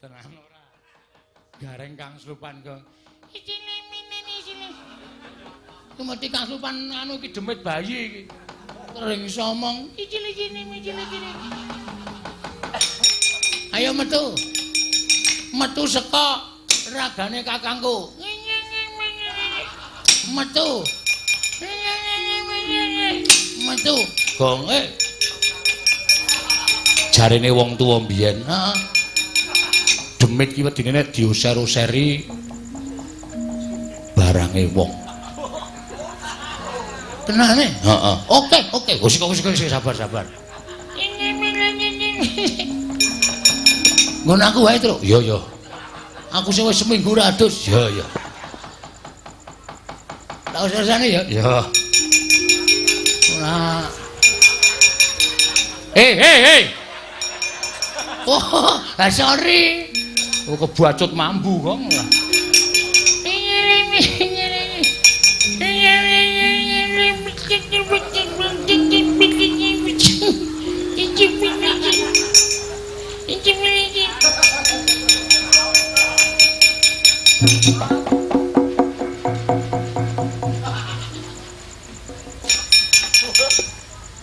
Tenan ora. Gareng Kang Slupan kok. Tumeti Kang Slupan anu iki demit bayi iki. Sering iso omong. Ayo metu. Metu saka ragane kakangku. Metu. Metu. Gonge. Jarene wong tuwa mbiyen, heeh. Demit ki wedine nek diuser-useri barange wong. Tenane? Heeh. Oke, oke. Wis wis sabar, sabar. Nggon aku wae, Truk. Iya, iya. Aku sing wis seminggu ra adus. Iya, iya. Tak usah-usahane ya. Iya. Ora. Hei, hei, hei. Oh, sorry. Oh, kebacut mambu kok.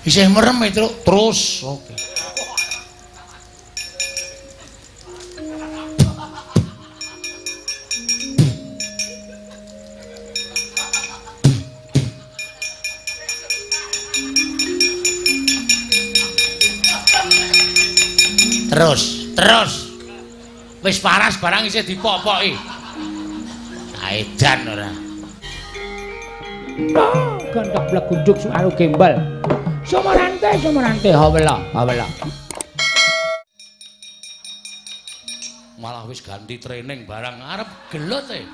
Isih merem itu terus. Oke. Terus, terus. Wis paras barang isih dipopoki. Edan ora. Gendok blegunduk suaru gembel. Sumarante, sumarante, hawela, hawela. Malah wis ganti training barang arep gelut e.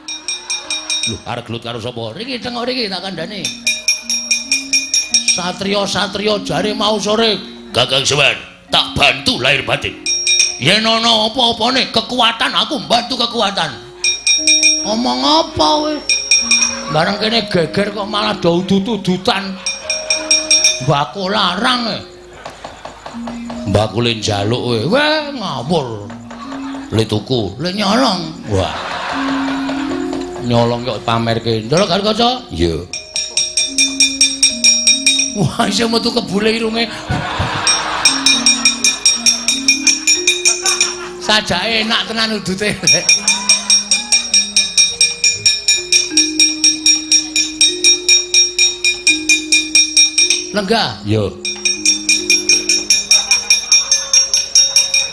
Lho, arep gelut karo sapa? Riki tengok riki tak kandhani. Satria-satria jare mau sore, Kakang Semar, tak bantu lahir batin. Yen ana apa-apane kekuatan aku mbantu kekuatan. Omong apa kowe? Bareng kene geger kok malah do udut-udutan. Mbako larang e. Mbakule njaluk kowe. Weh ngawur. Le tuku, le nyolong. Wah. Nyolong kok pamerke. Ndelok karo kaca? Iya. Wah, iso metu kebule irunge. Sajake enak tenan udute. Lenggah? Iya.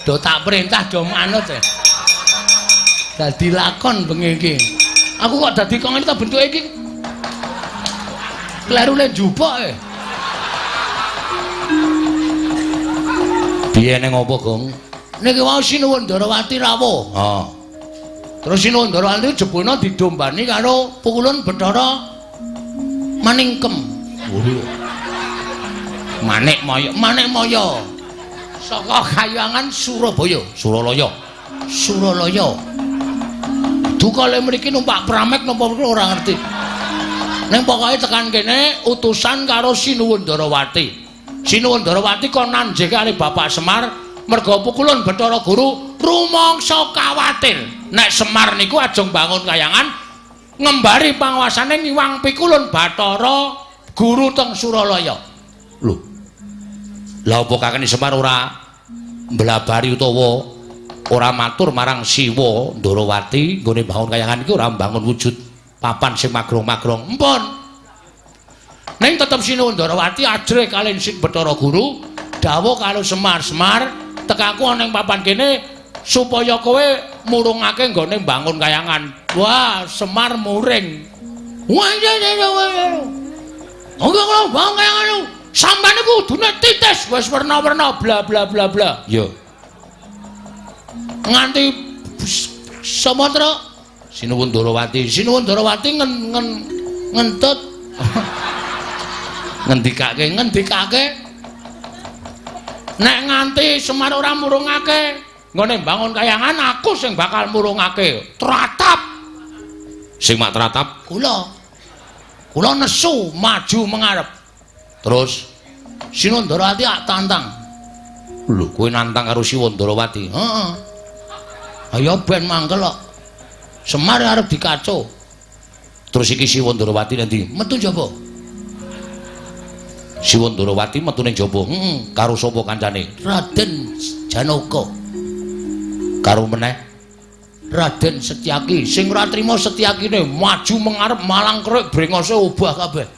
Do tak perintah do manut e. Dadi lakon bengi iki. Aku kok dadi kok ngene ta bentuke iki. Kleru le njupuk e. Piye ning apa, Gong? Niki wau Sinuwun Ndarawati rawuh. Ha. Terus Sinuwun Ndarawati jebulna didombani karo Pukulun Bathara Maningkem. Oh. Manik Maya, Manik Maya. Saka Kayangan Surabaya, Suralaya. Suralaya. Duka le mriki numpak pramek napa ora ngerti. Ning pokoke tekan kene utusan karo Sinuwun Ndarawati. Sinuwun Ndarawati kon nanjih karo Bapak Semar merga Pukulun Bathara Guru rumangsa kawatir nek Semar niku ajeng bangun kayangan ngembari panguasane ngiwang Pikulun Bathara Guru teng Suralaya. Lho. Lah apa kakene Semar ora mblabari utawa ora matur marang Siwa Ndarawati nggone bangun kayangan iki ora mbangun wujud papan sing magrong-magrong. Empun. Ning tetep Sinuwun Ndarawati ajrih kaliyan Sing Bathara Guru dawuh karo Semar, Semar tekaku ana ing papan kene supaya kowe murungake nggone mbangun kayangan. Wah, Semar muring. Wah, iya iya iya. Oke, kalau bangun kayangan sampeyan iku kudune titis wis werna-werna bla bla bla bla. Iya. Nganti Sumatera Sinuwun Ndarawati, Sinuwun Ndarawati ngentut. Ngendikake, ngendikake. Nek nganti Semar ora murungake nggone mbangun kayangan aku sing bakal murungake. Tratap. Sing mak tratap kula. Kula nesu maju mengarep. Terus Sinuwun Ndarawati ak tantang. Lho, kowe nantang karo Sinuwun Ndarawati? Heeh. Ayo ben mangkel kok. Semar arep dikaco. Terus iki Siwa Ndarawati nanti metu njaba. Siwa Ndarawati metu ning jaba. Heeh, karo sapa kancane? Raden Janaka. Karo meneh Raden Setyaki. Sing ora trima Setyakine maju mengarep malang kerik brengose obah kabeh.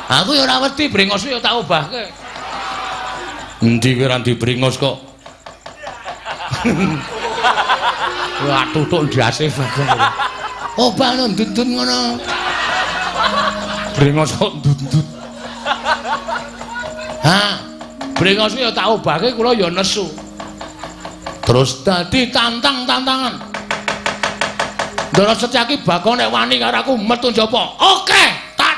Aku ya ora wedi brengose ya tak obahke. Endi kowe ora ndi brengos kok. Wah tutuk ndase bagong. Obah no ndut-ndut ngono. Brengos kok ndut-ndut. Ha, brengos ya tak obahke kula ya nesu. Terus dadi tantang-tantangan. Ndara Setyaki bakal nek wani karo aku metu njaba. Oke, tak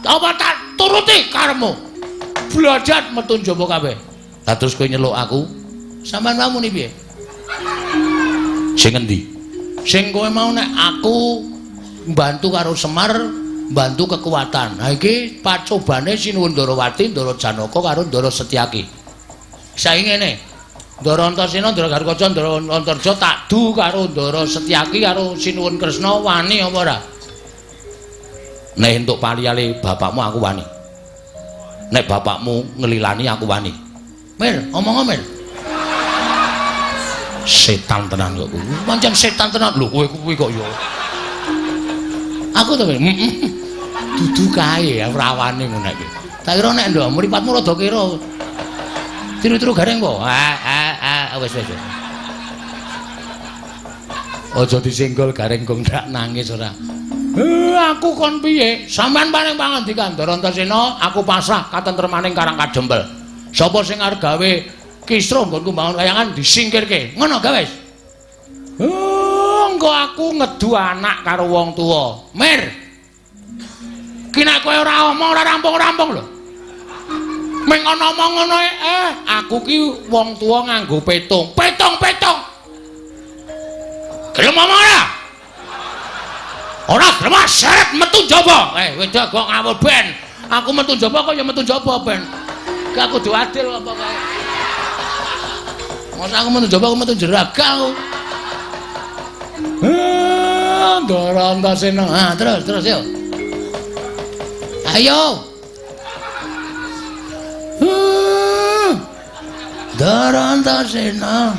apa tak turuti karepmu. Blajat metu njaba kabeh. Lah terus kowe nyeluk aku, sampean mau muni piye? Sing endi? Sing kowe mau nek aku mbantu karo Semar, mbantu kekuatan. Ha iki pacobane Sinuwun Ndarawati, Ndara Janaka karo Ndara Setyaki. Saiki ngene. Ndara Antasena, Ndara Garukaca, Ndara Antarja tak du karo Ndara Setyaki karo Sinuwun Kresna wani apa ora? Nek entuk paliyale bapakmu aku wani. Nek bapakmu ngelilani aku wani. Mir, omong Mir. Setan tenan kok kuwi. Pancen setan tenan. Lho kowe kuwi kok ya. Aku to dudu kae ora wani ngono iki. Tak kira nek ndok mripatmu rada kira. Tiru-tiru gareng po. Ah wis wis. Aja disenggol gareng gong ndak nangis ora. Aku kon piye? Sampeyan paring pangandikan Ndara Antasena, aku pasrah katentremaning Karang Kadempel. Sapa sing arep gawe kisruh nggonku mbangun kayangan disingkirke. Ngono ga wis? Engko aku ngedu anak karo wong tuwa. Mir. Ki nek kowe ora omong ora rampung-rampung lho. Ming ana omong ngono aku ki wong tuwa nganggo petung. Petung-petung. Gelem omong ora? Ora gelem seret metu njaba. Wedok kok ngawur ben. Aku metu njaba kok ya metu njaba ben. Gak kudu adil apa kae. Masa aku metu njaba aku metu jeraga aku. Ndara Antasena. Ha, terus terus yo. Ayo. Ndara Antasena.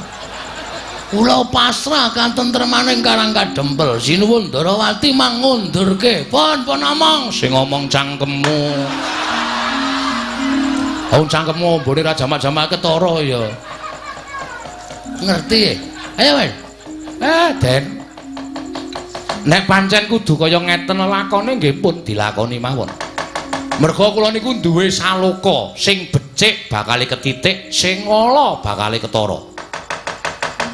Kula pasrah katentremaning Karang Kadempel. Sinuwun Ndarawati mangundurke. Pun pun omong sing ngomong cangkemmu. Wong cangkemmu ombone ra jamak-jamak ketara ya. Ngerti? Ayo wis. Den. Nek pancen kudu kaya ngeten lakone nggih pun dilakoni mawon. Merga kula niku duwe saloka sing becik bakale ketitik, sing ala bakale ketara.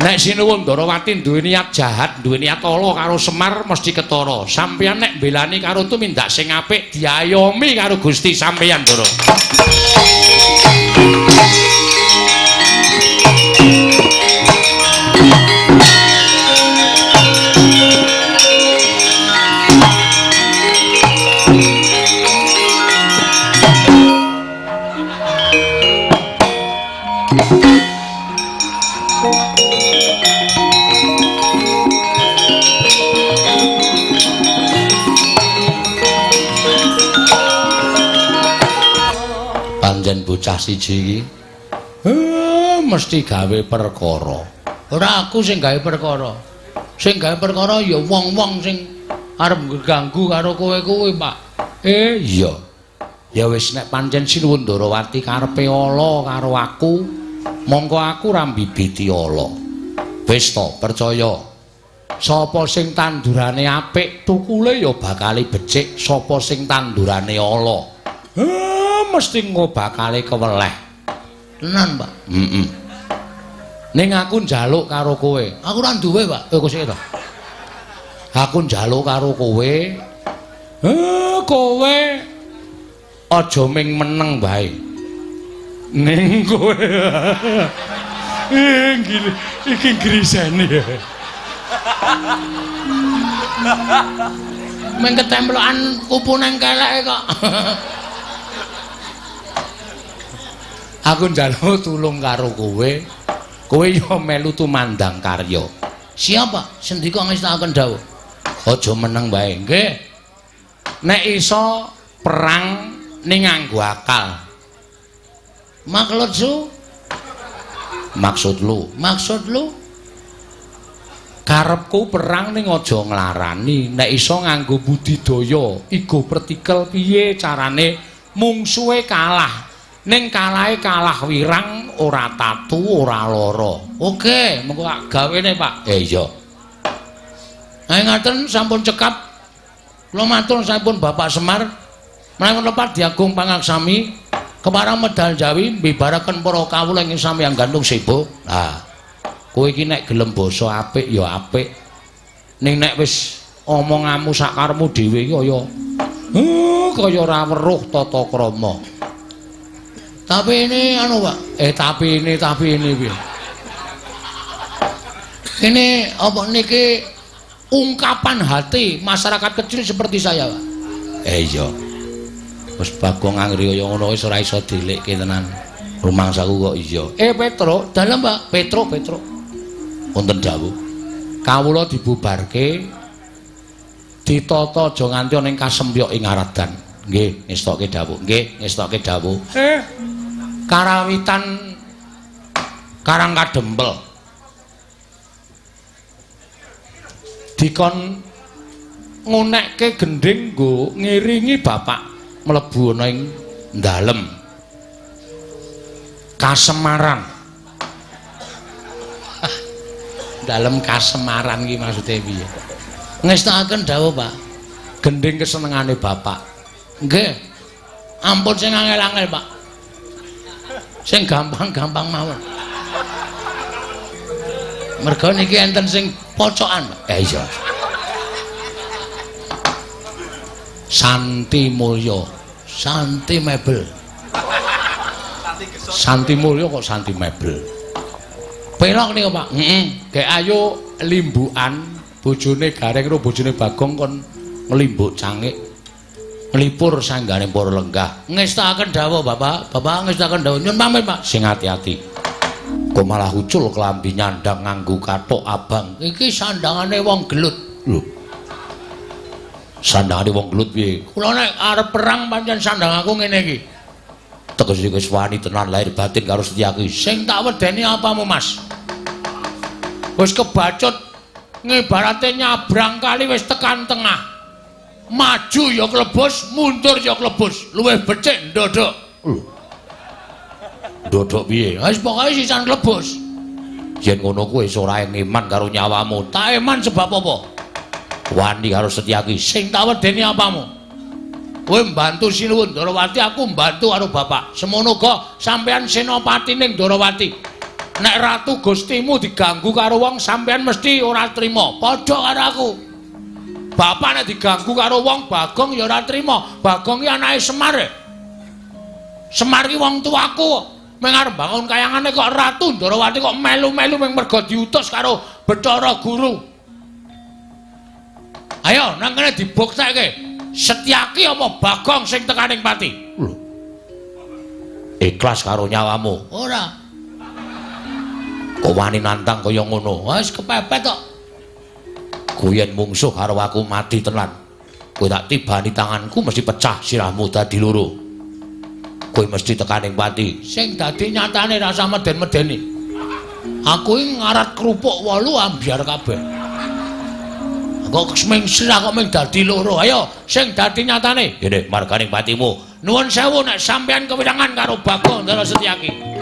Nek Sinuwun Ndarawati duwe niat jahat, duwe niat ala karo Semar mesti ketara. Sampeyan nek mbelani karo tumindak sing apik diayomi karo Gusti sampeyan, Ndara. Pancen bocah siji iki mesti gawe perkara. Ora aku sing gawe perkara. Sing gawe perkara ya wong-wong sing arep ngganggu karo kowe kuwi, Pak. Iya. Ya wis nek pancen Sinuwun Ndarawati karepe ala karo aku, mongko aku ora mbibiti ala. Wis to, percaya. Sapa sing tandurane apik, tukule ya bakale becik. Sapa sing tandurane ala, mesti engko bakale keweleh. Tenan, Pak. Heeh. Ning aku njaluk karo kowe. Aku ora duwe, Pak. Kok sik to. Aku njaluk karo kowe. Kowe aja ming meneng wae. Ning kowe iki grisene. Ming ketemplokan kupu nang keleke kok. Aku njaluk tulung karo kowe. Kowe yo melu tumandang karya. Siapa? Sendika ngestakaken dawuh. Aja meneng wae. Nggih. Nek iso perang ning nganggo akal. Maksud su? Maksud lu? Maksud lu? Karepku perang ning aja nglarani, nek iso nganggo budidaya, igo pertikel piye carane mungsuhe kalah. Ning kalahe kalah wirang, ora tatu, ora lara. Oke, mengko tak gawene, Pak. Iya. Nah, ngaten sampun cekap. Kula matur sampun Bapak Semar. Menawi lepat diagung pangaksami keparang medal Jawi mbibaraken para kawula ing samyang gantung sibuk. Nah, kowe iki nek gelem basa apik ya apik. Ning nek wis omonganmu sakarepmu dhewe iki kaya kaya ora weruh tata krama. Tapi ini anu, Pak. Tapi ini piye? Ini apa niki ungkapan hati masyarakat kecil seperti saya, Pak. Iya. Wis Bagong anggere kaya ngono wis ora iso dilikke tenan. Rumangsaku kok iya. Petro, dalem, Pak. Petro. Wonten dawuh. Kawula dibubarke ditata aja nganti ana ing kasempyok ing Aradan. Nggih, ngestokke dawuh. Nggih, ngestokke dawuh. Karawitan Karang Kadempel. Dikon ngunekke gendhing nggo ngiringi bapak mlebu ana ing dalem Kasemaran. Dalem Kasemaran iki maksude piye? Ngestakaken dawuh, Pak. Gendhing kesenengane bapak. Nggih. Ampun sing angel-angel, Pak. Sing gampang-gampang mawon. Merga niki enten sing pocokan, Pak. Iya. Santi Mulya, Santi Mebel. Santi Mulya kok Santi Mebel. Pelok niku, Pak. Heeh. Gek ayo limbukan bojone Gareng karo bojone Bagong kon nglimbuk cangik. Nglipur sanggane para lenggah. Ngestakaken dawuh, Bapak. Bapak ngestakaken dawuh. Nyun pamit, Pak. Sing ati-ati. Kok malah ucul klambi nyandang nganggo kathok abang. Iki sandangane wong gelut. Lho. Sandangane wong gelut piye? Kula nek arep perang pancen sandang aku ngene iki. Tegese wis wani tenan lahir batin karo Setyaki. Sing tak wedeni apamu, Mas? Wis kebacut ngibarate nyabrang kali wis tekan tengah. Maju ya klebus, mundur ya klebus. Luwih becik ndodok. Lho. Ndodok piye? Wis pokoke sisan klebus. Yen ngono kuwi wis ora eman karo nyawamu. Tak eman sebab apa? Wani karo Setyaki. Sing tak wedeni apamu? Kowe mbantu Sinuwun Ndorowati, aku mbantu karo bapak. Semono uga sampeyan senopati ning Ndorowati. Nek ratu Gustimu diganggu karo wong, sampeyan mesti ora trima. Padha karo aku. Bapak nek diganggu karo wong, Bagong ya ora trima. Bagong ki anake Semar. Semar ki wong tuaku. Meng arep bangun kayangane kok Ratu Ndorowati kok melu-melu meng merga diutus karo Bathara Guru. Ayo nang kene dibuktekke. Setyaki apa Bagong sing tekaning pati? Lho. Ikhlas karo nyawamu? Ora. Kok wani nantang kaya ngono? Wis kepepet kok. Kuwi yen mungsuh karo aku mati tenan. Kowe tak tibani tanganku mesti pecah sirahmu dadi loro. Kowe mesti tekaning pati. Sing dadi nyatane rasa meden-medeni. Aku iki ngarat kerupuk 8 ambyar kabeh. Kok ming sirah kok ming dadi loro. Ayo sing dadi nyatane. Ngene marganing patimu. Nuwun sewu nek sampeyan kewirangan karo Bagong Ndara Setyaki.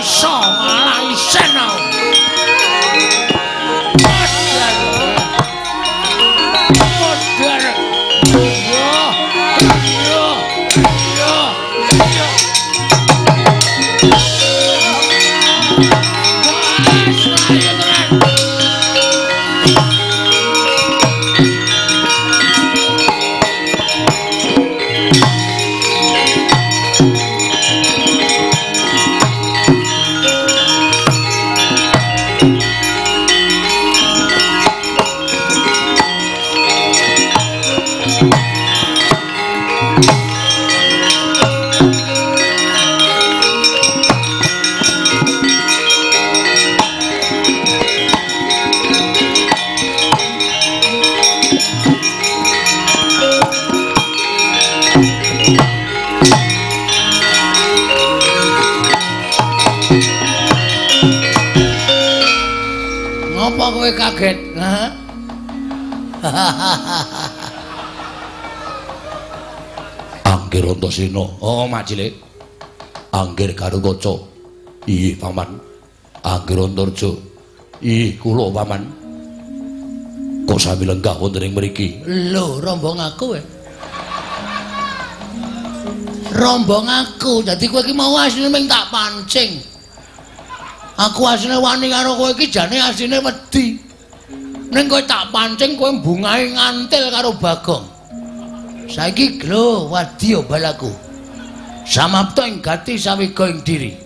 Iso, malah isen aku. Joget. Anggir Antasena. Oh, Mak Cilik. Anggir Garukaca. Iya, Paman. Anggir Antarja. Iya, kula Paman. Kok sami lenggah wonten ing mriki? Lho, rombong aku. Rombong aku. Dadi kowe iki mau asline mung tak pancing. Aku asline wani karo kowe iki jane asline wedi. Ning kowe tak pancing kowe mbungahe ngantil karo Bagong. Saiki glo wadya balaku. Samapta ing gati sawega ing diri.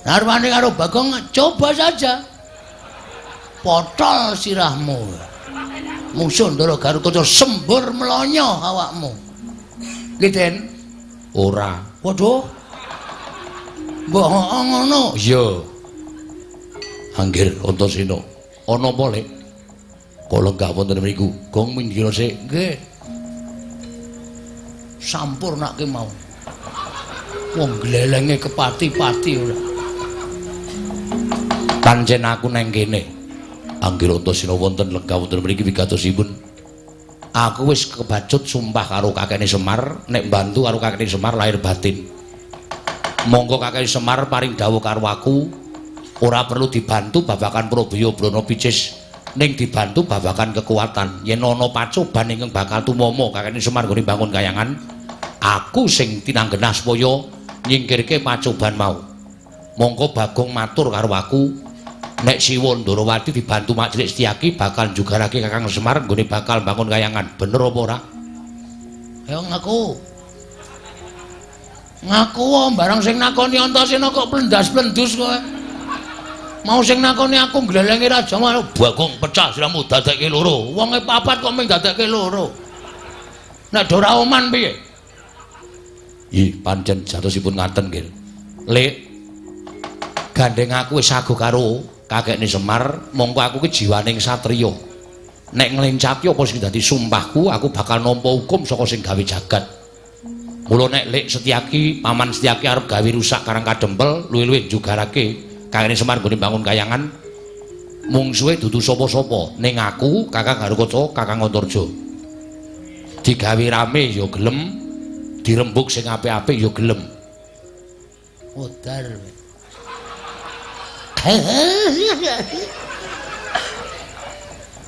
Narwane karo Bagong coba saja. Potol sirahmu. Musuh Ndara Garukaca sembur mlonyo awakmu. Nggih, Den? Ora. Waduh. Mbok ngono. Iya. Anggir Antasena. Ana apa, Lek? Kok lenggah wonten mriku? Gong minggir sik. Nggih. Sampurnake mau. Wong glelenge kepati-pati ora. Pancen aku nang kene. Anggir Antasena wonten lenggah wonten mriki wigatosipun. Aku wis kebacut sumpah karo kakekne Semar nek mbantu karo kakekne Semar lahir batin. Monggo kakekne Semar paring dawuh karo aku ora perlu dibantu babagan Probaya Brana Picis ning dibantu babagan kekuatan. Yen ana pacoban ingkang bakal tumama kakekne Semar nggone bangun kayangan, aku sing tinanggenah supaya nyingkirke pacoban mau. Monggo Bagong matur karo aku nek Siwa Ndarawati dibantu Mak Cilik Setyaki bakal njugarake Kakang Semar nggone bakal bangun kayangan. Bener apa ora? Ayo ngaku. Ngaku wae barang sing nakoni Antasena kok plendas-plendus kowe. Mau sing nakoni aku glelenge raja mau Bagong pecah siramu dadekke loro. Wonge papat kok mung dadekke loro. Nek do ora oman piye? Ih, pancen jatosipun ngaten nggih. Lek gandeng aku wis sago karo kakekne Semar, mongko aku ki jiwaning satriya. Nek nglencati apa sing dadi sumpahku, aku bakal nampa hukum saka sing gawe jagat. Mula nek Lek Setyaki, Paman Setyaki arep gawe rusak Karang Kadempel, luwih-luwih njugarake kakekne Semar nggone bangun kayangan, mungsuhe dudu sapa-sapa, ning aku, Kakang Garukaca, Kakang Antarja. Digawe rame ya gelem, dirembug sing apik-apik ya gelem. Modar.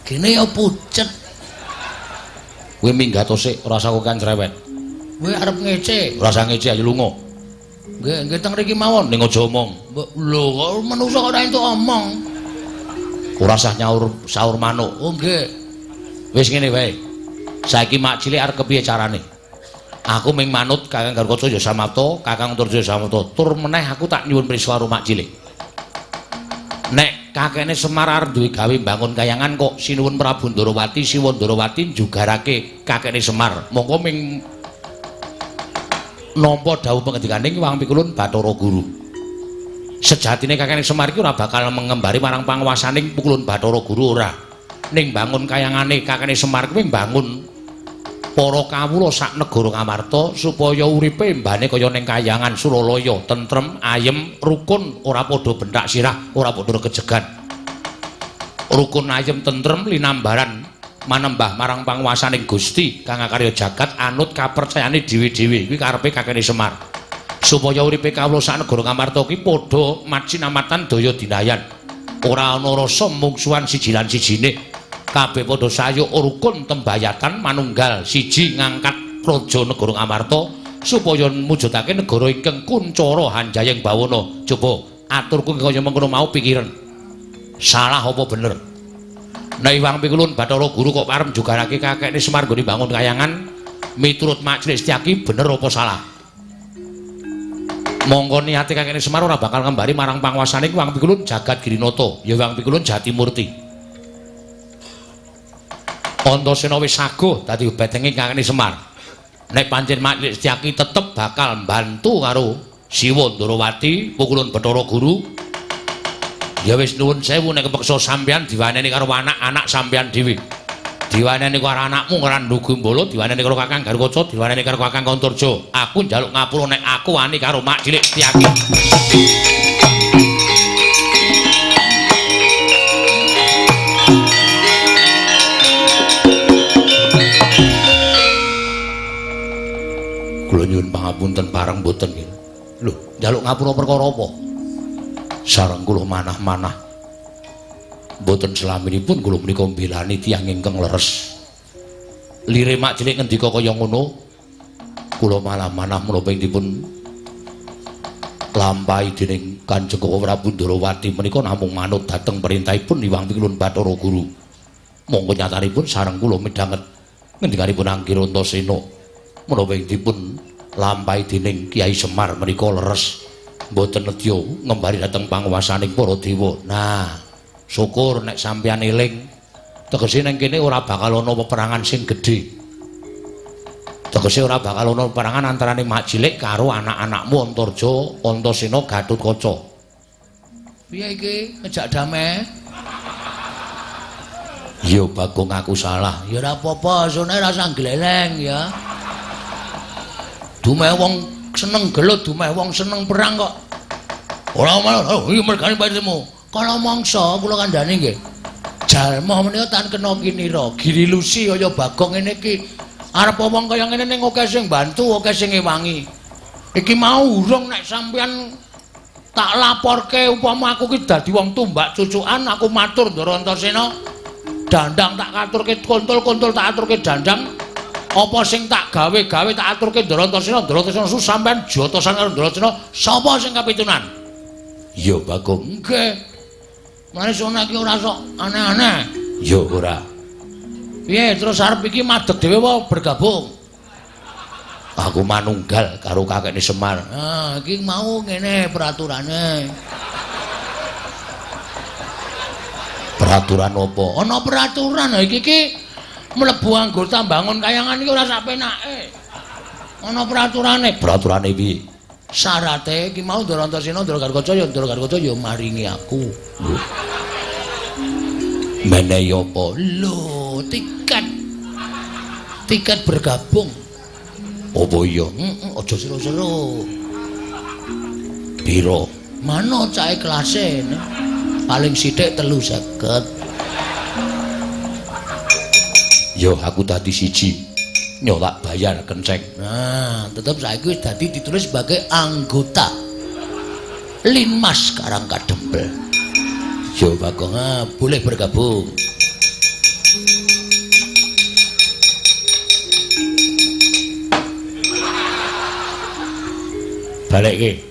Gene ya pucet. Kowe minggat sik, ora usah kokean cerewet. Kowe arep ngece, ora usah ngece ayo lunga. Nggih, nggih teng mriki mawon ning aja omong. Lho kok manungsa kok ora entuk omong. Ora usah nyaur saur manuk. Oh nggih. Wis ngene wae. Saiki Mak Cilik arep kepiye carane? Aku ming manut Kakang Garukaca ya samapta, Kakang Antarja ya samapta. Tur meneh aku tak nyuwun prisa karo Mak Cilik. Nek kakekne Semar arep duwe gawe mbangun kayangan kok Sinuwun Prabu Ndarawati Siwa Ndarawati njugarake kakekne Semar. Mongko ming nampa dawuh pangendikaning Wang Pikulun Bathara Guru. Sejatine kakekne Semar iki ora bakal mengembari marang panguwasaning Pukulun Bathara Guru ora. Ning bangun kayangane kakekne Semar kuwi mbangun para kawula sak negara Ngamarta supaya uripe mbane kaya ning kayangan Suralaya, tentrem, ayem, rukun, ora padha benthak sirah, ora padha regejegan. Rukun, ayem, tentrem linambaran manembah marang panguwasaning Gusti kang akarya jagat anut kapercayane dhewe-dhewe. Kuwi karepe kakene Semar. Supaya uripe kawula sak negara Ngamarta ki padha macinamatan daya dinayan. Ora ana rasa mungsuhan siji lan sijine. Kabeh padha sayuk rukun tembayatan manunggal siji ngangkat praja negara Ngamarta supaya mujudake negara ingkang kuncara hanjayeng bawana. Coba aturku kaya mengkono mau pikiran. Salah apa bener? Nek Iwang Pikulun Bathara Guru kok parem jugarake kakekne Semar nggone bangun kayangan miturut Mak Cilik Setyaki bener apa salah? Mongko niate kakekne Semar ora bakal ngembari marang panguwasane Iwang Pikulun Jagat Girinata, ya Iwang Pikulun Jatimurti. Antasena wis saguh dadi betenge kakekne Semar. Nek pancen Mak Cilik Setyaki tetep bakal mbantu karo Siwa Ndarawati Pukulun Bathara Guru. Ya wis nuwun sewu nek kepeksa sampeyan diwaneni karo anak-anak sampeyan dhewe. Diwaneni karo anakmu Ngrandu Gumbala, diwaneni karo Kakang Garukaca, diwaneni karo Kakang Antarja. Aku njaluk ngapura nek aku wani karo Mak Cilik Setyaki. Kula nyuwun pangapunten pareng mboten nggih. Lho, njaluk ngapura perkara apa? Sareng kula manah-manah. Mboten selaminipun kula menika mbelani tiyang ingkang leres. Lire mak cilik ngendika kaya ngono, kula malah-manah menapa ing dipun lampahi dening Kanjeng Koko Prabu Ndorowati menika namung manut dhateng perintahipun Hyang Wiklun Bathara Guru. Monggo nyatanipun sareng kula midhanget ngendikanipun Angger Antasena menapa ing dipun lampahi dening Kyai Semar menika leres mboten nedya ngembari dhateng panguwasaning para dewa. Nah, syukur nek sampeyan eling. Tegese nang kene ora bakal ana peperangan sing gedhe. Tegese ora bakal ana peperangan antarane Mak Cilik karo anak-anakmu Antarja, Antasena, Gatotkaca. Piye iki ngejak damai? Ya Bagong aku salah. Ya ora apa-apa, sone ora usah gleleng ya. Dumeh wong seneng gelut, dumeh wong seneng perang kok. Ora malah iki mergane patimu. Kala mangsa kula kandhani nggih. Jalma menika tan kena kinira, girilusi kaya Bagong ngene iki. Arep wong kaya ngene ning akeh sing bantu, akeh sing ngewangi. Iki mau urung nek sampeyan tak laporke upama aku ki dadi wong tumbak cucukan, aku matur Ndara Antasena. Dandang tak katurke kontol-kontol tak aturke dandang. Apa sing tak gawe-gawe tak aturke Ndara Antasena, Ndara Antasena su sampeyan jotosan karo Ndara Antasena, sapa sing kapitunan? Ya Bagong. Nggih. Mane sona iki ora sok aneh-aneh. Ya ora. Piye terus arep iki madeg dhewe apa bergabung? Aku manunggal karo kakekne Semar. Ah, iki mau ngene peraturane. Peraturan apa? Ana peraturan. Iki iki mlebu anggota bangun kayangan iki ora sak penake. Ana peraturane. Peraturane piye? Syarate iki mau Ndara Antasena, Ndara Gatotkaca ya Ndara Gatotkaca ya maringi aku. Lho. Menehi apa? Lho, tiket. Tiket bergabung. Apa iya? Heeh, aja seru-seru. Piro? Manut cahe kelase. Paling sithik 350. Yo aku dadi siji. Nyolak bayar kenceng. Nah, tetep saiki wis dadi ditulis sebagai anggota Linmas Karang Kadempel. Yo Bagong, boleh bergabung. Balekke.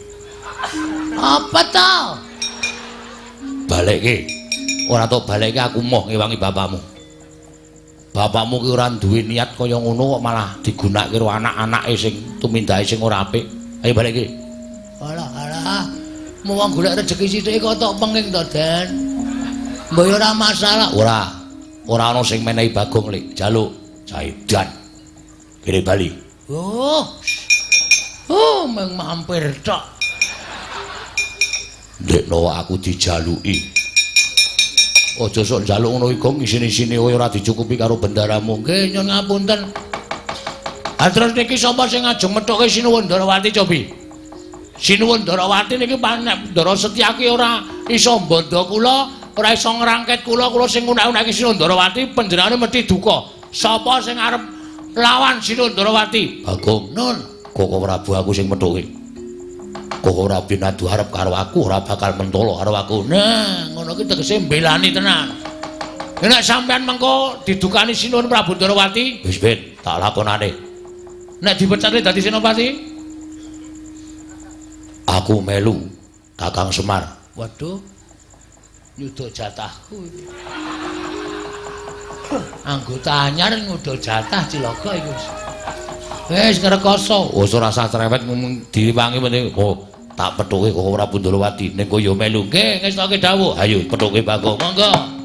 Apa to? Balekke. Ora tok balekke aku moh ngewangi bapakmu. Bapakmu ki ora duwe niat kaya ngono kok malah digunakake karo anak-anake sing tumindake sing ora apik. Ayo balekke. Alah alah. Mau wong golek rejeki sithik kok tok penging to, Den. Mbok ya ora masalah. Ora. Ora ana sing menehi Bagong lek jaluk caidan. Kene bali. Oh. Oh, mung mampir tok. Ndekno aku dijaluki. Aja sok njaluk ngono iku ngisin-isine kowe ora dicukupi karo bendaramu. Nggih, nyun ngapunten. Ha terus niki sapa sing ngajeng methuke Sinuwun Ndarawati cobi? Sinuwun Ndarawati niki nek Ndara Setyaki ora iso mbandha kula, ora iso ngrangket kula, kula sing unek-unekke Sinuwun Ndarawati panjenengane mesti duka. Sapa sing arep lawan Sinuwun Ndarawati? Bagong. Nun, Koko Prabu aku sing methuke. Koko Prabu nadu arep karo aku ora bakal mentolo karo aku. Nah, ngono ki tegese mbelani tenan. Nek sampean mengko didukani Sinuwun Prabu Ndarawati, wis ben tak lakonane. Nek dipecate dadi senopati, aku melu Kakang Semar. Waduh. Nyuda jatahku iki. Anggota anyar nyuda jatah cilaka iki wis. Wis ngrekoso. Wis ora usah cerewet ngomong diwangi penting. Oh, tak pethuke Koko Prabu Ndarawati ning kowe ya melu. Nggih, ngestoke dawuh. Ayo pethuke Bagong. Monggo.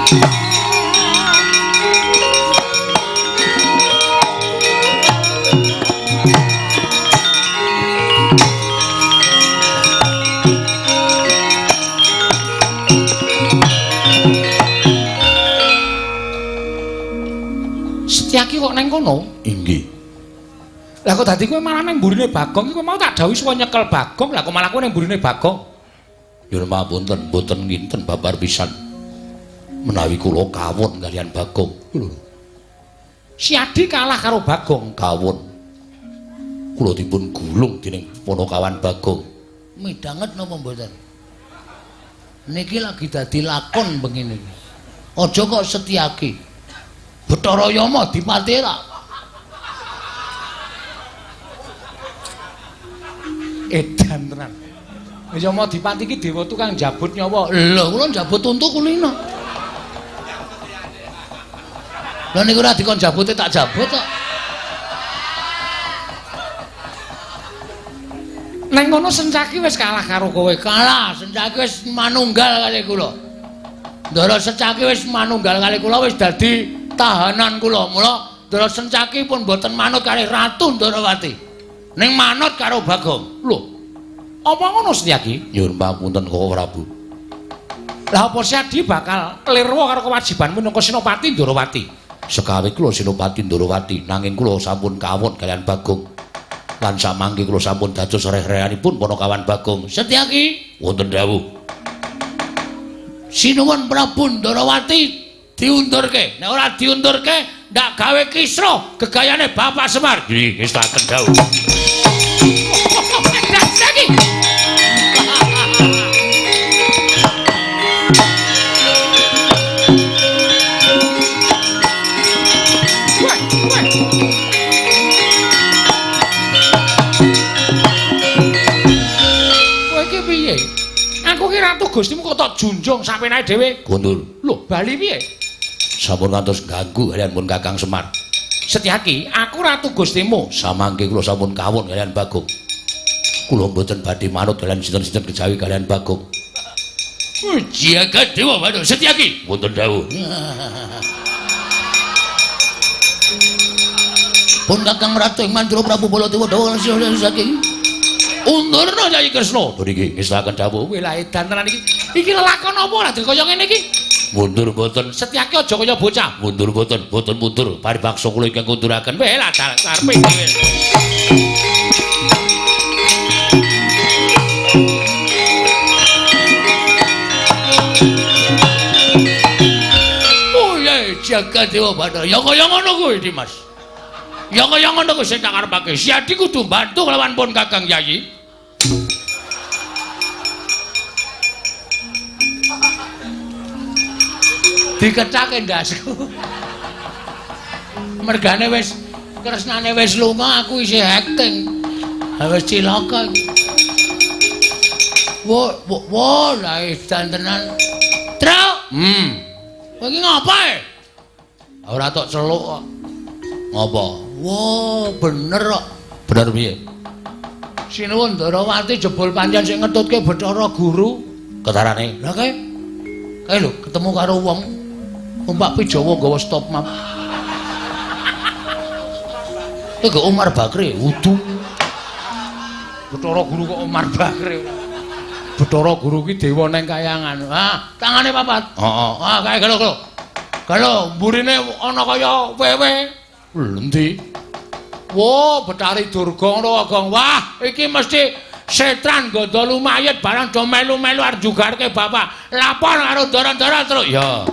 Setyaki kok neng kono? Inggih. Lah kok dadi kowe malah nang mburine Bagong iki kowe mau tak dawuhi suwa nyekel Bagong, lah kok malah kowe nang mburine Bagong? Nyuwun pangapunten, mboten nginten babar pisan. Menawi kula kawon kaliyan Bagong. Lho. Si Adi kalah karo Bagong. Kawon. Kula dipun gulung dening Panakawan Bagong. Midhanget napa mboten? Niki lagi dadi lakon bengi niki. Aja kok Setyaki. Bathara Yama dipati ra. Edan tenan. Yama dipati iki dewa tukang njabut nyawa. Lho, kula njabut untu kulino. Lha niku ora dikon jabute tak jabut kok. Neng kono Sencaki wis kalah karo kowe. Kalah, Sencaki wis manunggal kali kula. Ndara Sencaki wis manunggal kali kula wis dadi tahanan kula. Mula Ndara Sencaki pun mboten manut kali Ratu Ndarawati. Ning manut karo Bagong. Lho. Apa ngono Setyaki? Nyuwun pangapunten Koko Prabu. Lah apa Setyaki bakal lirwa karo kewajibanmu minangka Senopati Ndarawati? Sekawe kula Senopati Ndarawati, nanging kula sampun kawon kaliyan Bagong. Lan samangke kula sampun dados reh-rehanipun Panakawan Bagong. Setyaki, wonten dawuh. Sinuwun Prabu Ndarawati diundurke. Nek ora diundurke, ndak gawe kisruh gegayane Bapak Semar. Nggih, ngestaken dawuh. Setyaki. Wah, wah. Kowe iki piye? Aku ki ratu Gustimu kok tok junjung sapenake dhewe. Kundur. Lho, bali piye? Sampun ngantos ganggu kaliyan pun Kakang Semar. Setyaki, aku ratu Gustimu. Samangke kula sampun kawon kaliyan Bagong. Kula mboten badhe manut kaliyan sinten-sinten kejawi kaliyan Bagong. Jagat Dewa Bathara Setyaki, wonten dawuh. Pun Kakang Ratu ing Mandura Prabu Baladewa dawuh saking undurna Kyai Kresna. Niki ngestaken dawuh. Kowe lah edan tenan iki. Iki lelakon apa ora kaya ngene iki? Mundur mboten. Setyaki aja kaya bocah. Mundur mboten, mboten mundur. Paribaksa kula ingkang kunduraken. Weh lah karepe dhewe. Oh ya, jagat Dewa Bathara. Ya kaya ngono kuwi, Dimas. Ya kaya ngono kuwi sing tak karepake. Si Adi kudu mbantu kelawan pun Kakang Yayi. Dikecake ndasku. Mergane wis kresnane wis lunga, aku isih acting. Ha wis cilaka iki. Wo wo, wo lah edan tenan. Truk. Kowe iki ngapa e? Ora tok celuk kok. Ngapa? Wo, bener kok. Bener piye? Sinuwun Ndarawati jebul pancen sing ngetutke Bathara Guru. Ketarane. Lah kae. Kae lho ketemu karo wong numpak Pijawa nggawa stop map. Iku Umar Bakri, wudu. Bathara Guru kok Umar Bakri. Bathara Guru ki dewa neng kayangan. Ah, tangane papat. Heeh. Ah, kae galo galo. Galo mburine ana kaya wewe. Endi? Wo, Bathari Durga ngono Gong. Wah, iki mesti setran gandha lumayet barang do melu-melu arep jugarke bapak. Lapor karo ndara-ndara terus. Ya.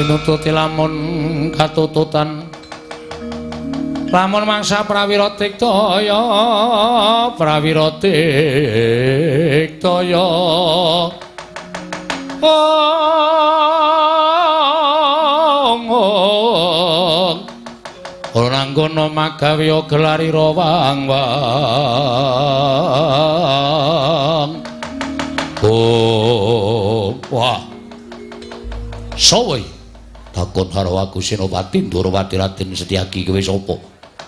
Tinututi lamun katututan lamun mangsa prawira tiktaya prawira tiktaya ong ora nanggono magawe gelarira wang wang. Oh wah sowe takon karo aku Senopati Ndorowati Raden Setyaki kowe sapa?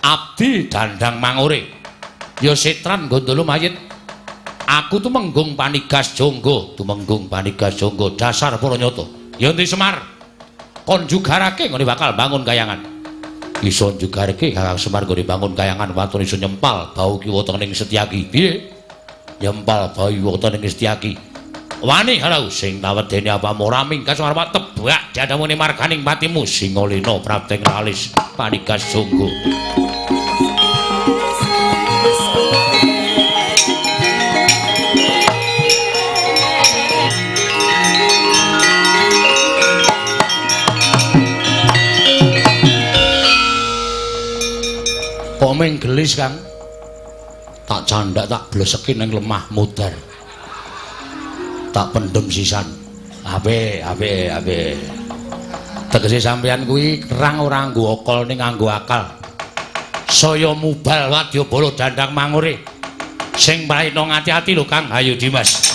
Abdi Dandang Mangure. Ya setran gondolo mayit. Aku tumenggung panigas jonggo, tumenggung panigas jonggo dasar para nyata. Ya endi Semar? Kon jugarake nggone bakal bangun kayangan. Iso jugarake Kakang Semar nggone bangun kayangan waton iso nyempal bau kiwa tengening Setyaki. Piye? Nyempal bau kiwa tengening Setyaki. Wani harau sing tawedene apamu ora mingkas arep tebak jadamune marganing patimu Singalena prapteng alis panigas jonggo. Kok ming gelis Kang? Tak candak tak bleseki ning lemah mudar. Tak pendem sisan. Ape ape ape. Tegese sampeyan kuwi kerang ora nganggo akal ning nganggo akal. Saya mubal wadyabala Dandang Mangure. Sing prayitna ngati-ati lho Kang. Ayo Dimas.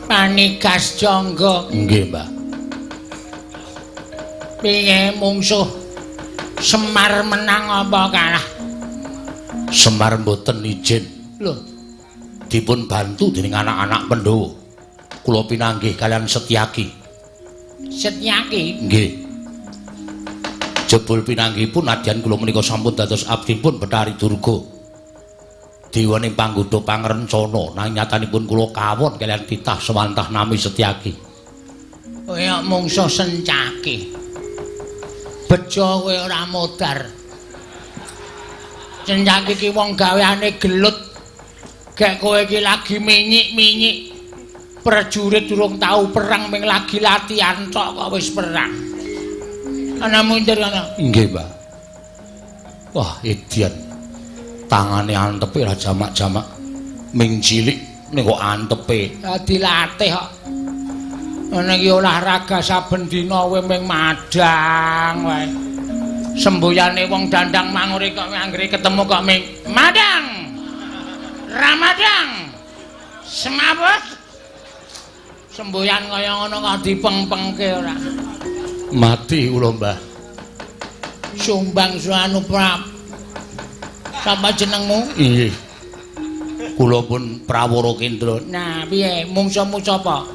Panigas Jangga. Nggih, Mbah. Piye mungsuh Semar menang apa kalah? Semar mboten ijin. Lho, dipun bantu dening anak-anak Pandhawa. Kula pinanggih kalian Setyaki. Setyaki? Nggih. Jebul pinanggihipun nadyan kula menika sampun dados abdipun Bathari Durga. Dewaning panggodha pangrencana nanging nyatanipun kula kawon kaliyan titah sewantah nami Setyaki. Kowe mungsuh Sencaki. Bejo kowe ora modar. Sencaki ki wong gaweane gelut. Gek kowe iki lagi minyik-minyik. Prajurit durung tau perang ming lagi latihan tok kok wis perang. Ana mundur ana. Nggih, Mbah. Wah, edian. Tangane antepe ra jamak-jamak ming cilik ning kok antepe. Ya dilatih kok. Ngene iki olahraga saben dina kowe ming madang wae. Semboyane wong Dandang Mangure kok anggere ketemu kok ming madang. Ramadang. Semaput. Semboyan kaya ngono kok dipengpengke ora. Mati kula, Mbah. Sumbang suanu prap. Sapa jenengmu? Nggih. Kula pun Prawara Kendra. Nah, piye mungsuhmu sapa?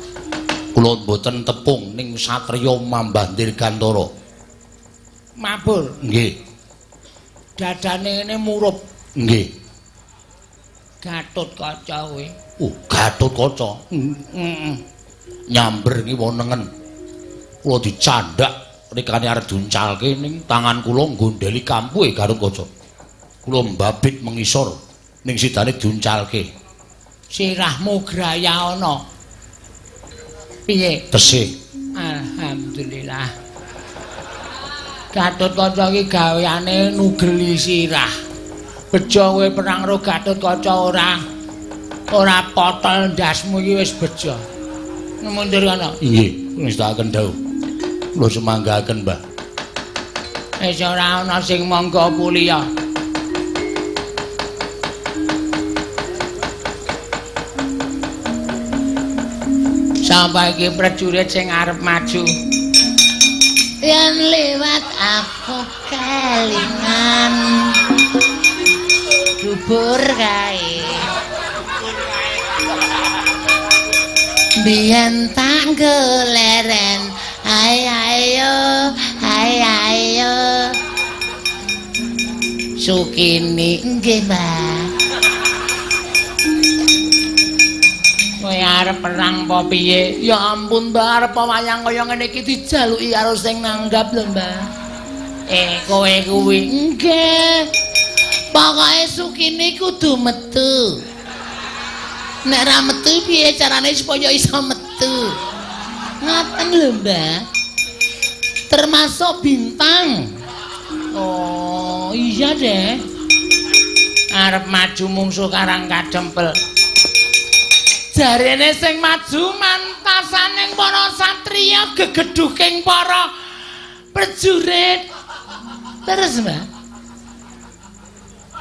Kula mboten tepung ning satriya Mambah Dirgantara. Mabur. Nggih. Dadane ngene murup. Nggih. Gatut Kaca kowe. Gatut Kaca. Heeh. Nyamber ki wonengen. Kula dicandak rikane arep diuncalke ning tangan kula nggondheli kampuhe Gatut Kaca. Kula mbabit mengisor ning sidane diuncalke. Sirahmu graya ana. Piye? Tesih. Alhamdulillah. Gatut Kaca iki gaweane nugeli sirah. Bejo kowe perang karo Gatut Kaca ora ora potol ndasmu iki wis bejo. Mundur ana. Nggih, ngestakaken dawuh. Kula semanggaken, Mbah. Wis ora ana sing mangga kuliah. Sampai iki prajurit sing arep maju. Yen liwat aku kelingan. Bubur kae. Biyen tak goleren. Ayo ayo, ayo ayo. Sukini. Nggih, Mbah. Kowe arep perang apa piye? Ya ampun, Mbah, arep wayang kaya ngene iki dijaluki karo sing nanggap lho, Mbah. Kowe kuwi. Nggih. Pokoke Sukini kudu metu. Nek ra metu piye carane supaya iso metu? Ngaten lho, Mbah. Termasuk bintang. Oh, iya deh. Arep maju mungsuh Karang Kadempel. Jarene sing maju mantasaning para satriya gegedhuking para prajurit. Terus, Mbah.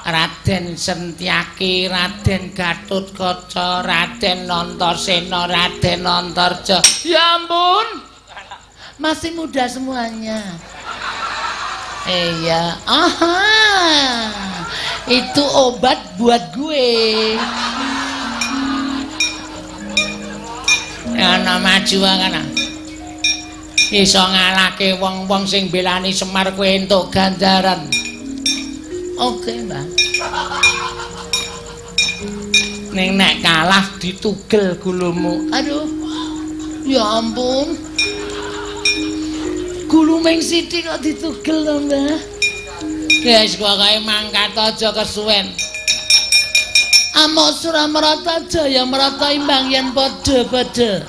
Raden Sentyaki, Raden Gatotkaca, Raden Antasena, Raden Antarja. Ya ampun. Masih muda semuanya. Iya. Aha. Itu obat buat gue. Ana maju kana. Iso ngalahke wong-wong sing belani Semar kowe entuk ganjaran. Oke, Mbah. Ning nek kalah ditugel gulumu. Aduh. Ya ampun. Gulu ming sithik kok ditugel to, Mbah. Wis pokoke mangkat aja kesuwen. Amok Suramarata Jaya Marata imbang yen padha-padha.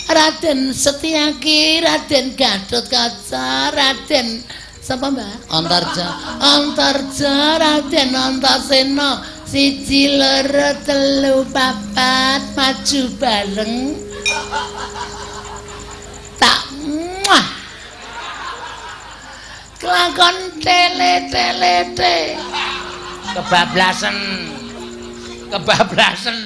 Raden Setyaki, Raden Gatotkaca, Raden sapa, Mbah? Antarja. Antarja, Raden Antasena. 1 2 3 4 maju bareng. Tak muah. Kelakon tele-tele te. Kebablasen. Kebablasen.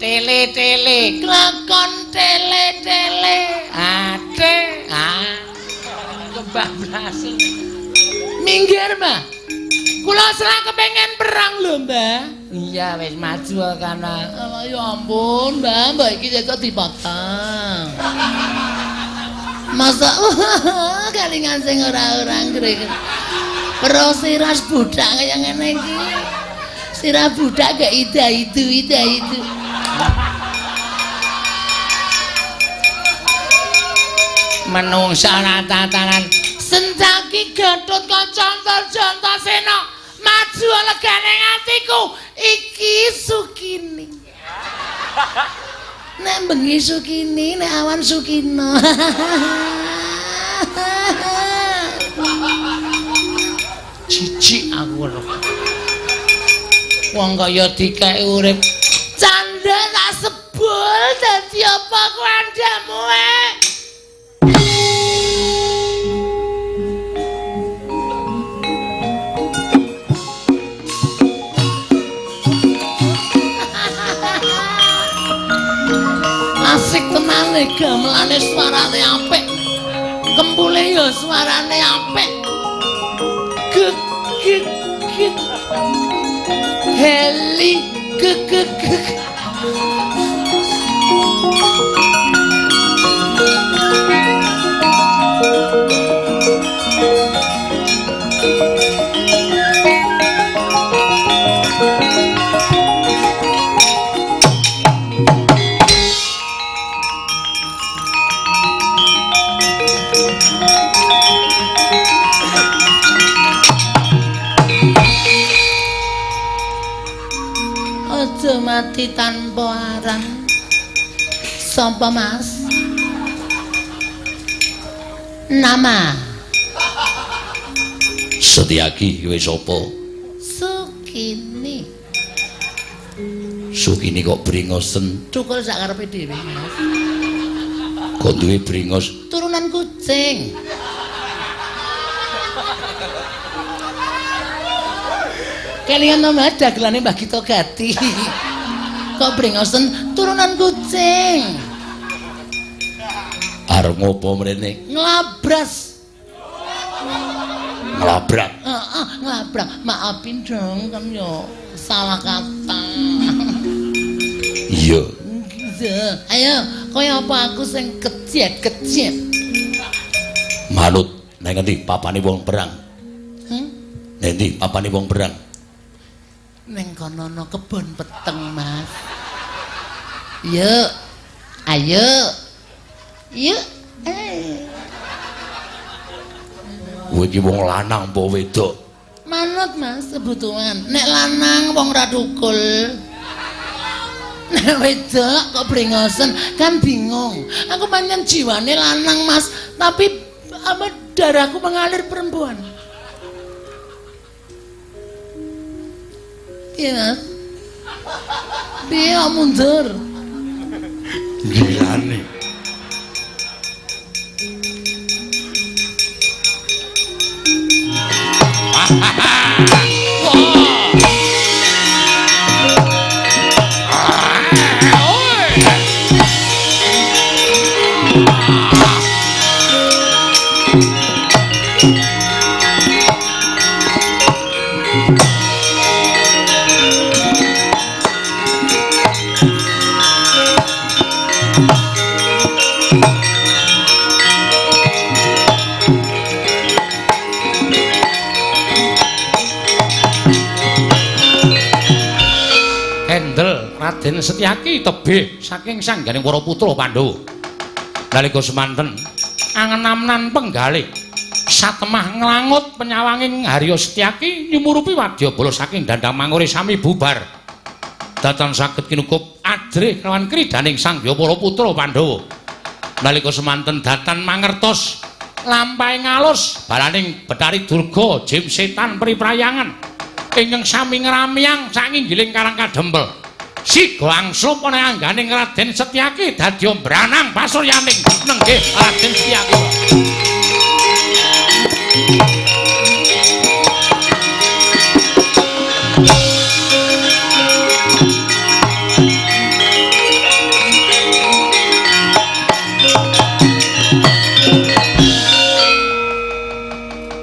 Tele-tele. Kelakon tele-tele. Ate. Ah. Kebablasen. Minggir, Mbah. Kula selak kepengen perang lho, Mbah. Iya, wis maju kana. Alah ya ampun, Mbah, mbah iki kok dipotong. Masa kalingan sing ora-ora ngrek. Pero siras budak kaya ngene iki. Sirah budak gak ida itu, ida itu. Menungsa ora tatanan. Sencaki Gatotkaca Antarja Antasena maju legane atiku iki Sukini. Nek bengi Sukini, nek awan Sukino. Jijik aku weruh. Wong kaya dikek urip. Canda tak sebul dadi apa kuandamu eh? Asik tenane gamelane suarane apik. Kempule ya suarane apik. Gek gek gek. Heli gek gek gek. Aja mati tanpa aran. Sapa, Mas? Nama Setyaki kowe sapa? Sukini. Sukini kok bringosen? Cukul sak karepe dhewe, Mas. Kok duwe bringos? Turunan kucing. Kelingan nama dagelane Mbah Gito Gati. Kok bringosen turunan kucing. Arep ngopo mrene? Nglabras. Nglabrak. Heeh, nglabrak. Maafin dong kan yo. Salah kata. Iya. Ayo, kaya apa aku sing kejet-kejet? Manut nang ngendi papane wong perang? Nang endi papane wong perang? Neng kono ana kebon peteng, Mas. Yuk. Ayo. Yuk. Kowe iki wong lanang apa wedok? Manut, Mas, kebutuhan. Nek lanang wong ra tukul. Nek wedok kok brengosen kan bingung. Aku pancen jiwane lanang, Mas, tapi apa darahku mengalir perempuan. Iya, Mas. Piye kok mundur? Gilane. Raden Setyaki tebih saking sangganing para putra Pandhawa. Nalika semanten angenamnan penggalih satemah nglangut penyawanging Harya Setyaki nyumurupi wadyabala saking Dandang Mangure sami bubar. Datan saged kinukup ajrih kelawan kridaning sangya para putra Pandhawa. Nalika semanten datan mangertos lampahe ngalus balaning Bathari Durga jim setan priprayangan ingkang sami ngramyang sanginggiling Karang Kadempel. Siga angslup ana angganing Raden Setyaki dadi mbranang pasuryaning nenggih Raden Setyaki.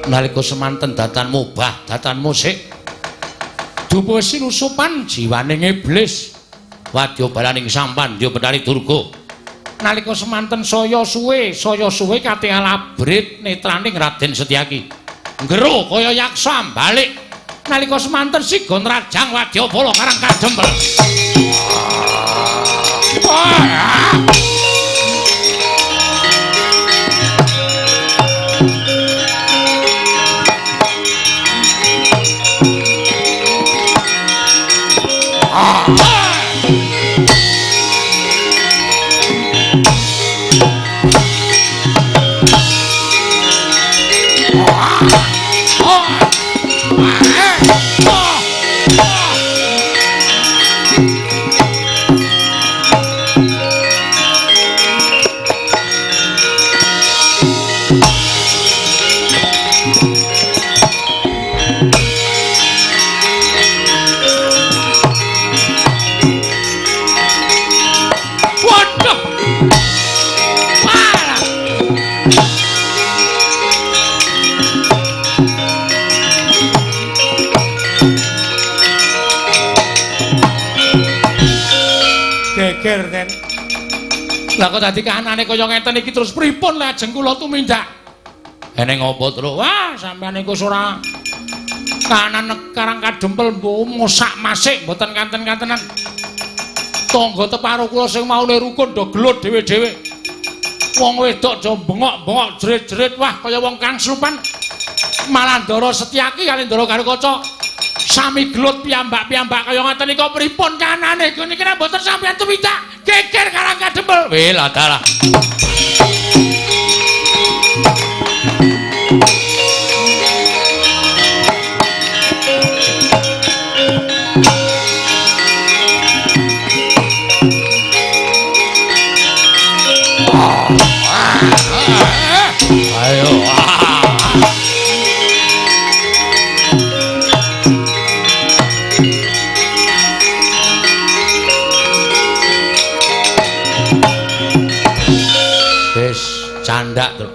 Nalika semanten datan mubah, datan musik dupa sinusupan jiwaning iblis wadya balaning sampandya Bathari Durga. Nalika semanten saya suwe katingal abrit netraning Raden Setyaki nggero kaya yaksa balik. Nalika semanten siga nrajang wadyabala Karang Kadempel. Geger, Ten. Lah kok dadi kahanane kaya ngeten iki terus pripun lajeng kula tumindak? Eneng apa, Tru? Wah, sampeyan iku ora kahanan Karang Kadempel mosak masik mboten kanten-kantenan. Tangga teparo kula sing maune rukun do gelut dhewe-dhewe. Wong wedok do bengok-bengok jerit-jerit, wah kaya wong kangsupan. Malah Ndara Setyaki kali Ndara Garukaca sami gelut piyambak-piyambak kaya ngoten nika pripun kahanane? Niki nek mboten sampeyan tumindak geger Karang Kadempel. Weh lah dalah. Ayo. Wis candak, Tru.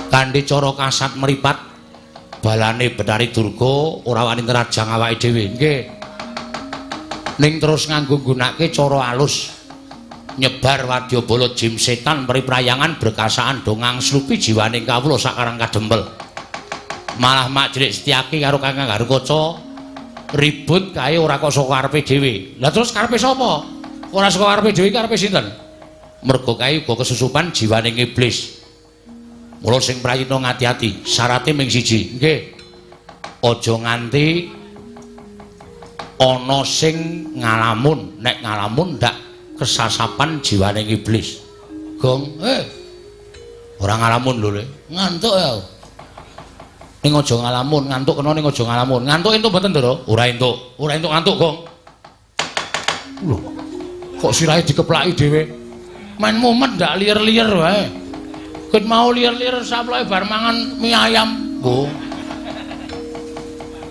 Kanthi cara kasat mripat Balane Bathari Durga ora wani nerajang awake dhewe. Nggih. Ning terus nganggo nggunakake cara alus. Nyebar wadyabala jim setan priprayangan berkasaan dongang slupi jiwaning kawula sakarang kadempel. Malah Mak Cilik Setyaki karo Kakang Garukaca ribut kae ora kok saka karepe dhewe. Lah terus karepe sapa? Ora saka karepe dhewe karepe sinten? Mergo kae uga kesusupan jiwaning iblis. Mula sing prayitna ngati-ati, syarate ming siji. Nggih. Aja nganti ana sing ngalamun, nek ngalamun ndak kesasapan jiwaning iblis. Gong, ora ngalamun lho, Le. Ngantuk ya. Ning aja ngalamun, ngantuk kena ning aja ngalamun. Ngantuk entuk mboten, Ndara? Ora entuk. Ora entuk ngantuk, Gong. Lho. Kok sirahe dikeplaki dhewe? Main mumet ndak liyer-liyer wae. Ket mau liyer-liyer saploke bar mangan mie ayam. Oh.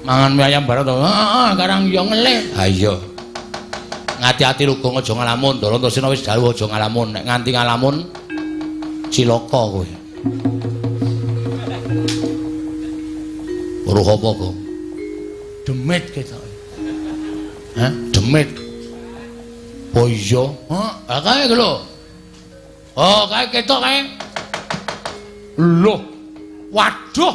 Mangan mie ayam bareng to. Heeh, karang yo ngelih. Ha iya. Ngati-ati lho Gong, aja ngalamun. Ndara Antasena wis dawuh aja ngalamun. Nek nganti ngalamun cilaka kowe. Weruh apa, Gong? Demit ketoke. Hah? Demit. Oh iya. Heeh, ha kae lho. Oh, kae ketok kae. Loh. Waduh.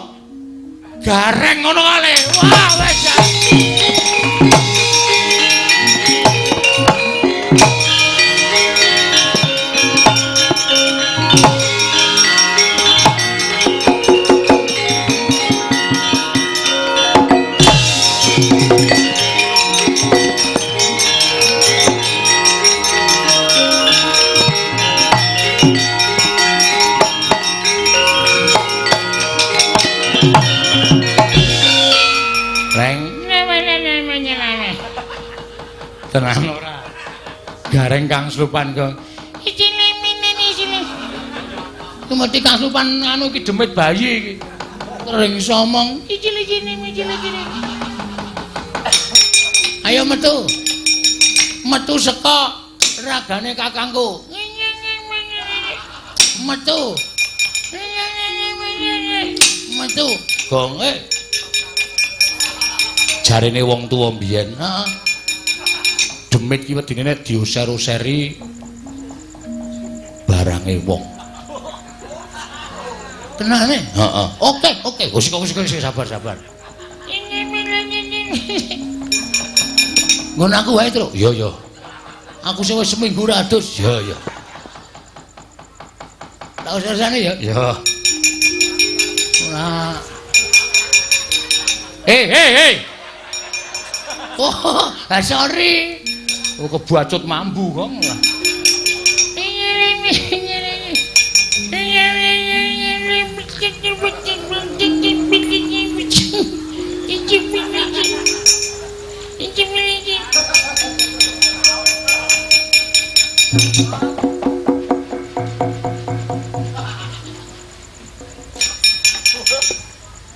Gareng ngono kale. Wah, wis. Tenang ora. Gareng kang slupan kok. Iki mesti kang slupan anu iki demit bayi iki. Sering somong. Ayo metu. Metu saka ragane kakangku. Metu. Metu. Gong Jarene wong tuwa mbiyen. Heeh. Demit ki wedine nek diuser-useri barange wong. Tenane? Heeh. Oke, oke. Wis wis sabar-sabar. Nggon aku wae, Truk. Iya, iya. Aku sing wis seminggu ra adus. Iya, iya. Tak usah-usahane ya. Iya. Ora. Hei. Oh, sorry. Oh, kebacut mambu kok.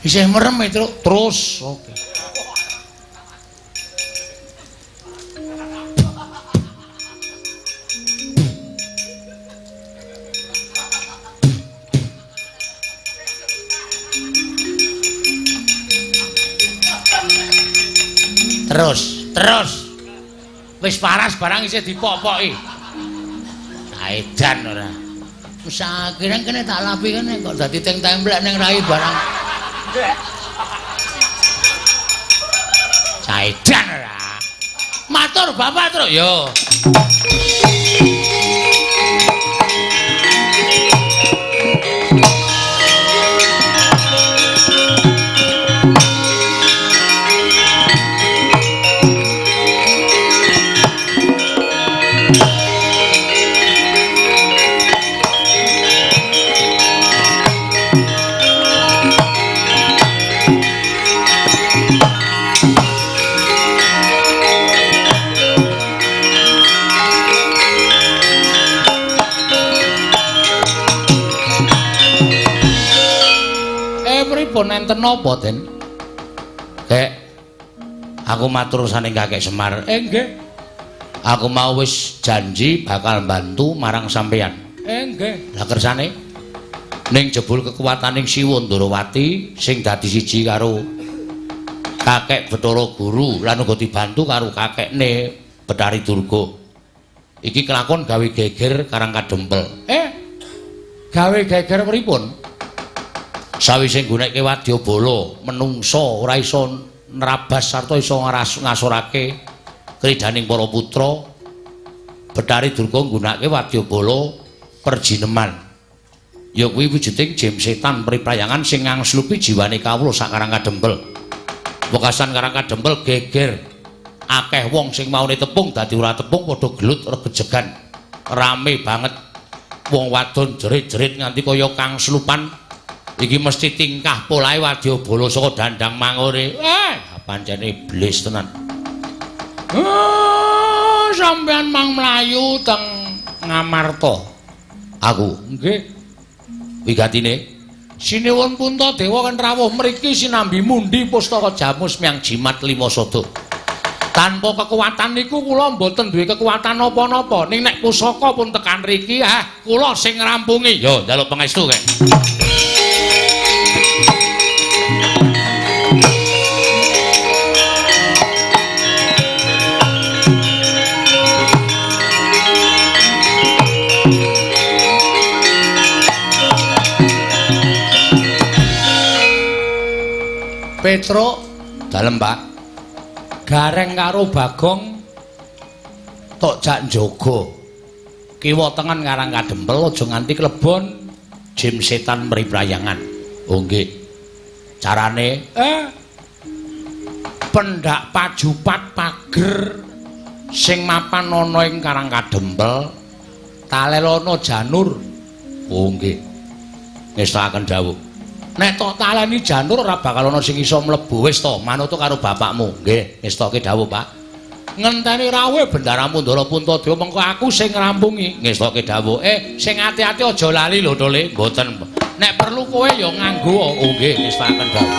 Isih merem e, Truk. Terus, oke. Terus, terus. Wis paras barang isih dipopoki. Saedan ora. Wis akhirnya kene tak lapi kene kok dadi teng templek ning rai barang. Saedan ora. Matur Bapak, Truk. Yo. Pripun enten napa, Den? Kek, aku matur saning Kakek Semar. Nggih. Aku mau wis janji bakal bantu marang sampeyan. Nggih. Lah kersane Ning jebul kekuwataning Siwa Ndarawati sing dadi siji karo kakek Bathara Guru lan uga dibantu karo kakekne Bathari Durga. Iki kelakon gawe geger Karang Kadempel. Gawe geger pripun? Sawise nggunekke wadyabala, menungsa ora iso nrabas sarta iso ngasorake kridaning para putra. Bathari Durga nggunakake wadyabala perjineman. Ya kuwi wujuding jim setan priprayangan sing ngangslupi jiwane kawula sak Karang Kadempel. Wekasan Karang Kadempel geger. Akeh wong sing maune tepung dadi ora tepung padha gelut regejegan. Rame banget. Wong wadon jerit-jerit nganti kaya kangslupan. Iki mesti tingkah polahe wadyabala saka Dandang Mangure. Pancen iblis tenan. Sampeyan mang mlayu teng Ngamarta. Aku nggih. Wigatine Sinuwun Puntadewa kan rawuh mriki sinambi mundi pustaka jamus miang jimat lima sada. Tanpa kekuatan niku kula mboten duwe kekuatan napa-napa. Ning nek pusaka pun tekan riki, kula sing ngrampungi. Yo njaluk pangestu kek. Petruk dalem Pak. Gareng karo Bagong tok jak njaga. Kiwa tengen Karang Kadempel aja nganti klebon jim setan mriprayangan. Oh nggih. Carane pendak pajupat pager sing mapan ana ing Karang Kadempel talelono janur. Oh nggih. Ngestakaken dawuh. Nek tok taleni janur ora bakal ana sing iso mlebu. Wis to, manut karo bapakmu. Nggih, ngestoke dawuh, Pak. Ngenteni rawuhe Bendaramu Ndara Puntadewa mengko aku sing ngrampungi. Ngestoke dawuh. Sing ati-ati aja lali lho, Tole. Mboten. Nek perlu kowe ya nganggo. Oh nggih, ngestakaken dawuh.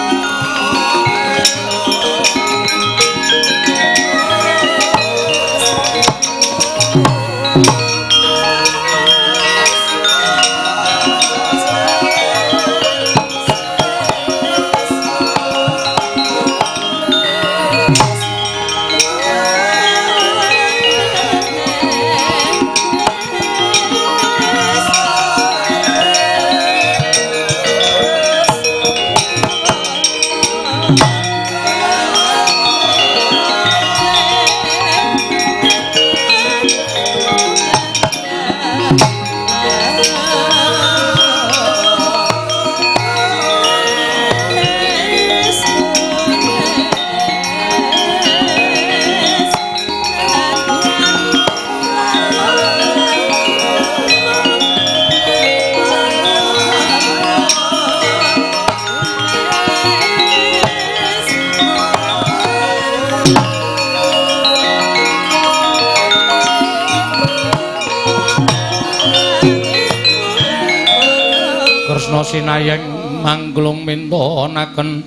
Sinayeng mangglung mintonaken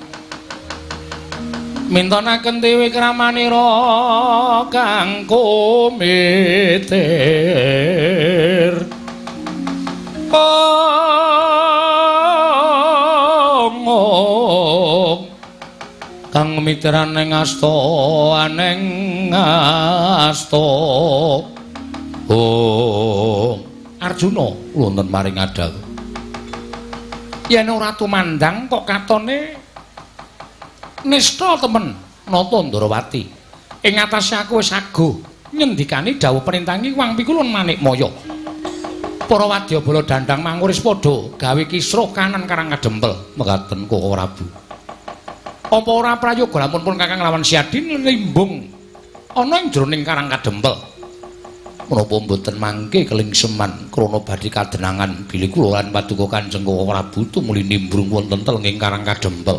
mintonaken dewi kramanira kang kumitir. Ong kang miteran ing asta aneng asta. Oh Arjuna wonten maring adawu. Yen ora tumandang kok katone nista temen Nata Ndarawati. Ing atase aku wis aguh ngendikani dawuh perintangi wang pikulun Manikmaya. Para wadyabala Dandang Manguris padha gawe kisruh kanan Karang Kadempel. Mekaten Koko Prabu. Apa ora prayoga lamun pun Kakang lawan Siadi nlimbung ana ing jroning Karang Kadempel. Menapa mboten mangke kelingseman krana badhe kadenangan bilih kula lan paduka Kanjeng Koko Prabu tumuli nimbrung wonten telenging Karang Kadempel.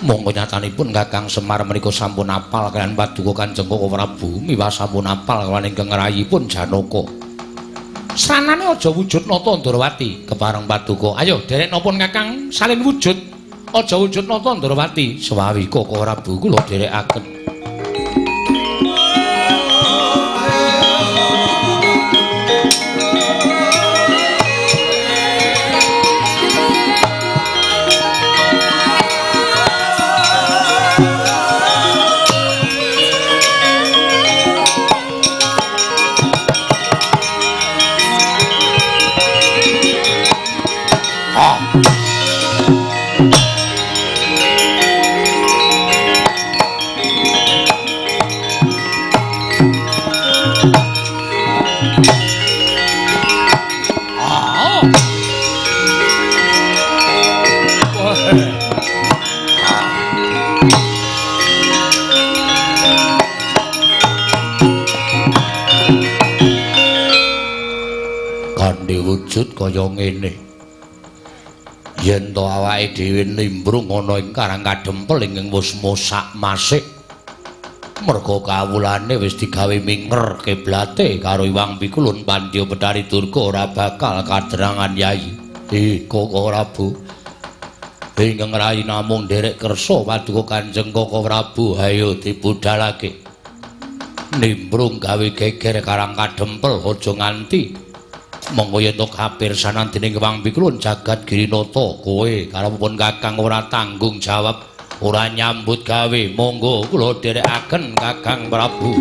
Monggo nyatanipun Kakang Semar menika sampun apal kaliyan paduka Kanjeng Koko Prabu miwah sampun apal kaliyan ingkang rayipun Janaka. Sanane aja wujud Nata Ndarawati kepareng paduka. Ayo derek napa Kakang salin wujud. Aja wujud Nata Ndarawati. Sewawi Koko Prabu kula derekaken. kaya ngene. Yen to awake dhewe nimbrung ana ing Karang Kadempel ingkang wis mosak masik. Merga kawulane wis digawe minger kiblate karo Iwang Pikulun Pandya Betari Durga ora bakal kadrangan Yayi. Koko Prabu. Ingkang rayi namung nderek kersa paduka Kanjeng Koko Prabu, ayo dibudalake. Nimbrung gawe geger Karang Kadempel aja nganti monggo yen to kapirsanan dening Iwang Pikulun jagat Girinata kowe karo pun Kakang ora tanggung jawab, ora nyambut gawe. Monggo kula dherekaken Kakang Prabu.